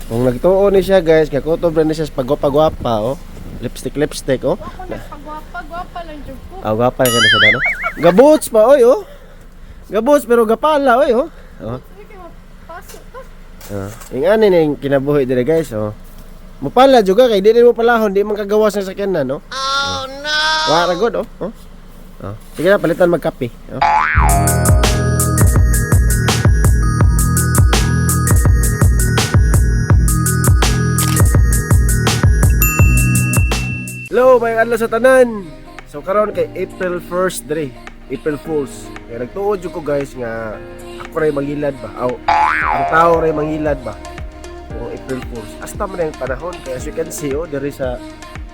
Kung nagtuo ni siya, guys, kay kutob ra ni siya sa pagwapa-gwapa, oh. Lipstick lipstick, oh. Ako nagpagwapa, gwapa lang jud ko. Ah, gwapa ka na siya no? Gaboots pa oy, oh. Gaboots pero gapala oy, oh. Oh. Sige, pasok ka. Oh. Ing ani na yung kinabuhi dire, guys, oh. Mupala juga kay di mo palahon, di man kagawas ng sakyanan, no? Oh no. Wa ra god, oh. Oh. Oh. Sige na, palitan magkape. Oh. Hello, may adlaw sa tanan. So karon kay April 1st dre, April Fools. Kaya nagtuod jud ko, guys, nga ako ray mangilad ba. Aw, ang tao ray mangilad ba. O April Fools. Hasta man na yung panahon kay as you can see, oh, diri sa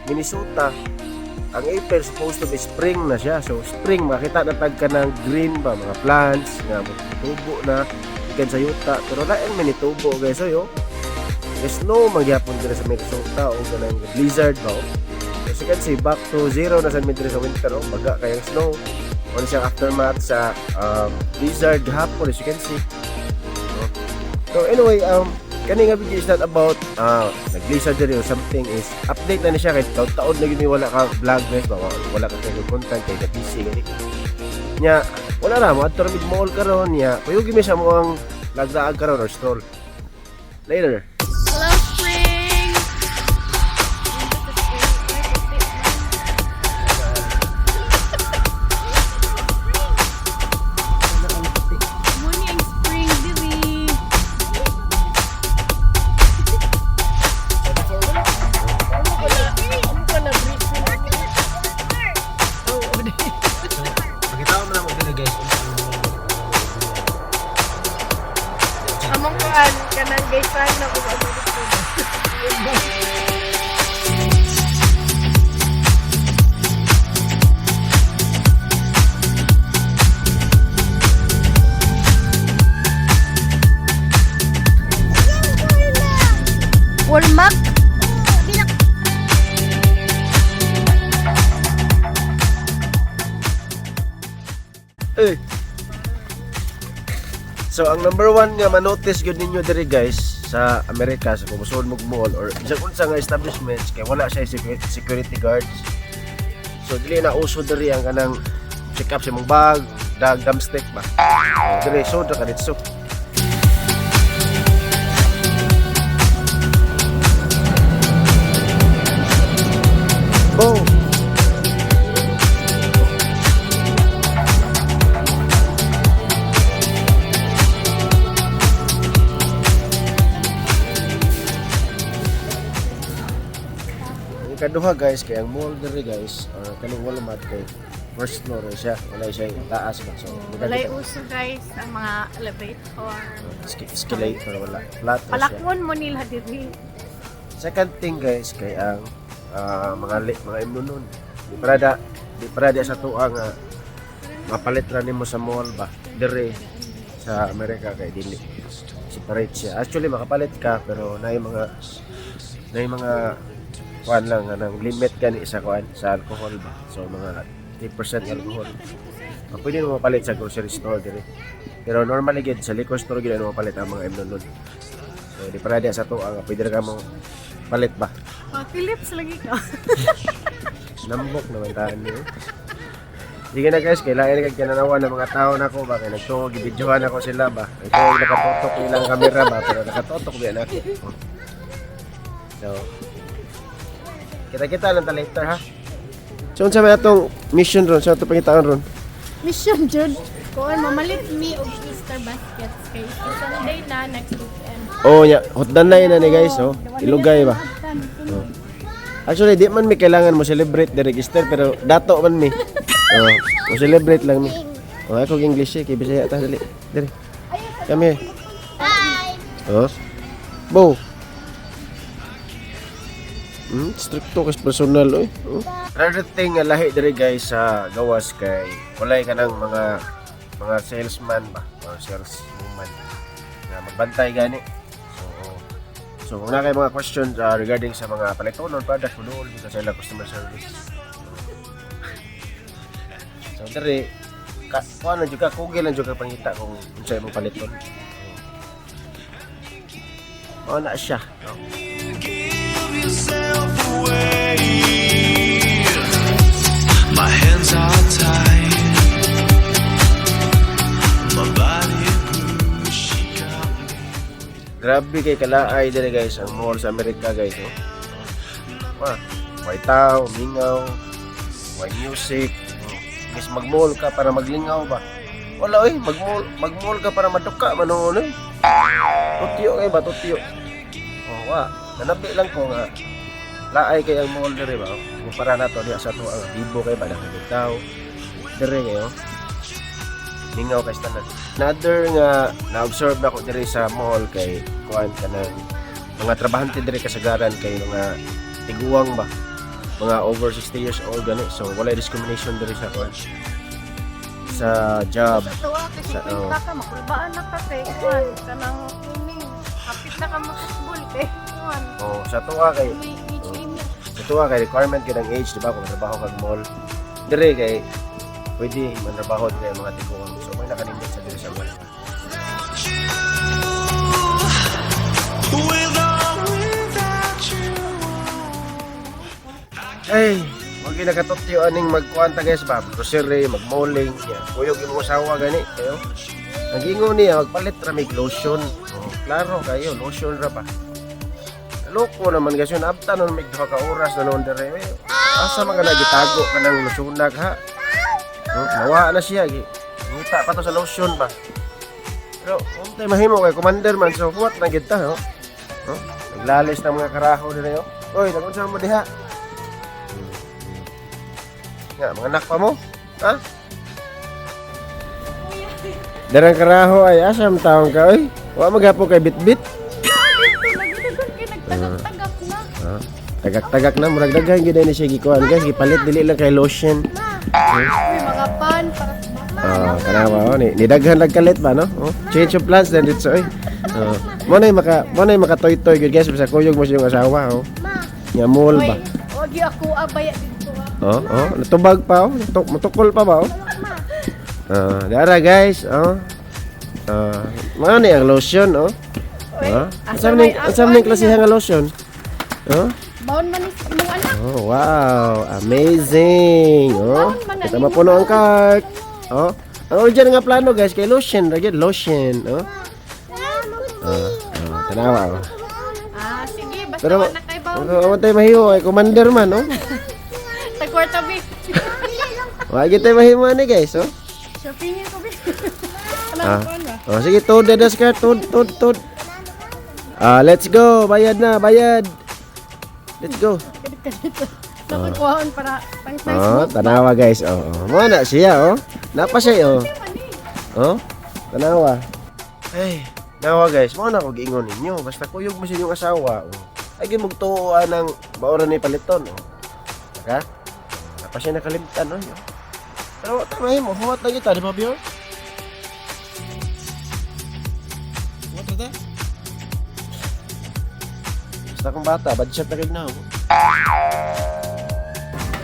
Minnesota, ang April supposed to be spring na siya. So spring makita na tag ka ng green ba mga plants nga tubo na ikan sa yuta, pero lain man ni tubo, guys, oy, oh. There's snow magyapon diri sa Minnesota o ganang blizzard ba, oh. As you can see, back to zero na sa diri sa winter, oh. Baga kayang snow. Ano siyang aftermath sa blizzard gahapon, as you can see. Oh. So anyway, kani nga video is not about nag-blizzard diri or something, is update na ni siya kay taon-taon na gyud ni wala ka vlog, guys ba, wala ka kay content kay na busy gani. Nya wala ra mo adto ra mig mall karon, nya kuyog mi sa mo ang lagdaag karon or stroll. Later. Hello, spring! Morning, spring, Billy! Pakita mo na mo diri, guys. Among kuan kanang gaysan na kung ano gusto. Walmart? Eh. So ang number one nga manotice gyud ninyo diri, guys, sa Amerika sa kung musulod mo mall or bisan unsa nga establishments kay wala siya security guards. So dili na uso diri ang kanang check up sa imong bag, dag dumpstick ba. Diri so ka didto. Oh. Ang ikaduha, guys, kay ang mall diri, guys, or kaning Walmart kay first floor ra siya, wala siya yung taas ba. So, Walay uso, guys, ang mga elevator. Escalator wala. Flat ra siya. Palakwon mo nila diri. Second thing, guys, kay ang mga imnonon. Di parada sa tuwa nga mapalit ra nimo sa mall ba. Diri sa Amerika kay dili. Separate siya. Actually makapalit ka pero naay mga kuan lang anang limit gani sa kuan sa alcohol ba. So mga 3% alcohol. Ah, pwede mo mapalit sa grocery store diri. Pero normally gid sa liquor store gid mo mapalit ang mga imnonon. So di parada sa tuwa nga pwede ra ka mo palit ba. Oh, Philips lagi ka. Nambok naman tayo niyo. Sige na, guys, kailangan kag kinanawa ng mga tao na ko ba kay nagtuo gibidyohan ako sila ba. Ito nakatutok nilang kamera ba pero nakatutok ba na ako. So kita-kita lang ta later ha. So unsa may atong mission ron sa ato pangitaan ron? Mission jud. Kuan mamalit mi og Easter baskets kay Easter Sunday na next weekend. Oh nya, hotdan na yun na ni guys, oh. Ilugay ba. Oh. Actually, di man mi kailangan mo celebrate the register pero dato man mi. Oh, mo celebrate lang mi. Oh, ako English eh, kay Bisaya ta dali. Dali. Come here. Bye. Oh. Bo. Stricto kas personal oy. Oh. Another thing nga lahi diri, guys, sa gawas kay walay kanang mga salesman ba or saleswoman na magbantay gani. So, oh. So kung na kay mga questions regarding sa mga palitonon products, moduol dito sa ilang customer service. So diri ka kuan lang jud ka, Google lang jud ka pangita kung unsa imong paliton. Mao na siya. No? Give yourself away. My hands are tied. My body grew. She got me. Grabe kay kalaay dire, guys, ang mall sa Amerika, guys, oh. Wa, way tao, mingaw, way music. Oh. Guys, mag-mall ka para maglingaw ba? Wala oy, mag-mall ka para maduka man noon oy. Tutyo kay ba tutyo. Oh, wa, nanabi lang ko nga laay kay ang mall dire ba. Kumpara nato diha sa ato ang Bibo kay ba daghan tao. Dire kayo. Mingaw kay tanan. Another nga na-observe nako diri sa mall kay kuan kanang mga trabahante diri kasagaran kay mga tiguang ba, mga over 60 years old gani, so wala discrimination diri sa kuan sa job. Sa tuwa kasi Oh. kwenta ka, makulbaan na ka kay kuan kanang swimming. Hapit na ka makasbol kay kuan. Oh, sa tuwa kay May age limit. sa tuwa kay requirement gyud ang age, di ba, kung trabaho kag mall diri kay pwede man trabaho diri ang mga tiguang, so may nakanindot sa diri sa mall. With or without you. Ay, wag gyud nakatutyo aning magkuan ta, guys, ba, grocery, magmalling, ya. Kuyog imong asawa gani kayo. Ang gingon niya magpalit ra mig lotion. Oh, klaro kayo, lotion ra ba. Loko naman guys, yun abta nun mig 2 ka oras na noon dire. Eh, asa man ka nagitago ka ng losyonag ha? Oh, nawa na siya gi. Ngita pa to sa lotion ba. Pero untay mahimo kay commander man, so huwat na gid ta, oh. Oh, naglalis na mga karaho dire, oh. Oy, nagunsa mo diha? Nga, mga anak pa mo? Ha? Darang karaho ay asam taong ka oy. Wa maghapo kay bitbit. Dito nagdagan kay nagtagak-tagak na. Ha? Tagak-tagak na murag daghan gyud ni siya gikuan, guys, gipalit dili lang kay lotion. May mga pan para sa bata. Ah, kanawa oh, ni nidaghan lang kalit ba, no? Oh, change of plans then dito oy. Oh, mo nay makatoy-toy gyud, guys, basta kuyog mo siyang asawa, oh. Nga mall ba. Oy, wag yung ako abaya dito ah. Oh, natubag pa oh, mutukol pa ba oh. Ah, dara guys, oh. Ah, mga ni ang lotion, oh. Oy, Ah, asa asa ni may asa ni klase nga lotion? Oh? Baon man ni sa imong anak. Oh, wow, amazing. Oh, kita mapuno ang cart. Oh, ang original nga plano, guys, kay lotion, ra gyud lotion, oh. Ah, oh, tanawa oh. Ah, sige, basta Pero wala kay baon. Pero tayo mahiwo ay commander man, oh. Tagkwarta bi. Wa gyud tayo mahimo ani, guys, oh. Shoppingin ko bi. Ah. Alam ko ba? Oh, sige, tuod na das cart, tuod, tuod, tuod. Ah, let's go. Bayad na, bayad. Let's go. Nakukuhaon para pang Oh, Facebook. tanawa guys. Oh, oh. Mo na siya, oh. Napa siya, oh. Oh, tanawa. Ay, nawa guys, mo na ko giingon ninyo. Basta kuyog mo sa inyong asawa, oh. Ay gyud magtuo ng baora ni paliton, oh. Ka? Napa siya nakalimtan, oh. Pero tama mo, huwat na kita, di ba, Bjorn? Huwat na ta? Basta akong bata, bad shot na kayo na, oh.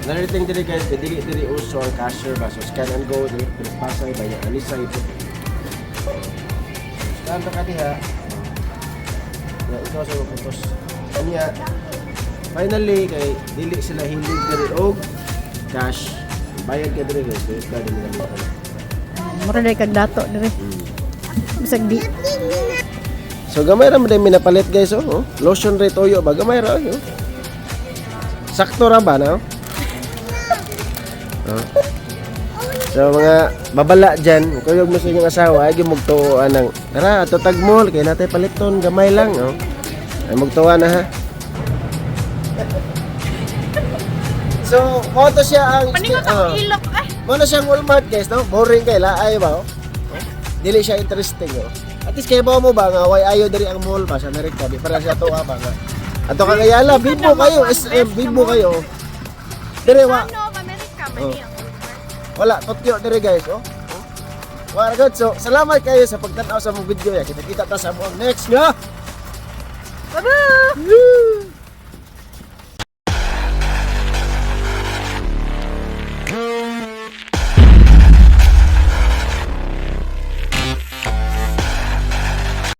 Nariting diri guys, kay dili diri uso ang cashier ba. So scan and go diri pero pasay ba ya alisay po. Scan ra ka diha. Ya ikaw sa putos. Kanya finally kay dili sila hilig diri og cash. Bayad ka diri guys, dili ka dili gamiton. Mura dai kag dato dire. Bisag di. So gamay ra man day minapalit guys, oh. Oh. Lotion ra toyo ba gamay ra oy, oh. Sakto ra ba na? Oh? Oh. So mga babala dyan, kuyog mo sa inyong asawa, ay mugtuoan ng tara, ato tag mall, kay natay paliton, gamay lang, oh. Ay mugtuwa na ha. So, mo to siya ang Paningot oh. ang ilok ay. Mo na siyang Walmart guys, no? Boring kay laay ba, oh? Oh? Dili siya interesting, oh. At least kay mo ba nga why ayo diri ang mall ba sa Amerika, di para siya tuwa ba nga. Ato ka kayala, bibo kayo, SM, bibo kayo. Dire wa Ano, Amerika man Oh. ni ang Walmart. Wala totyo dire guys, oh. Oh. Wala good. So, salamat kayo sa pagtan-aw sa mong video ya. Kita-kita ta sa among next nga. Bye-bye. Woo!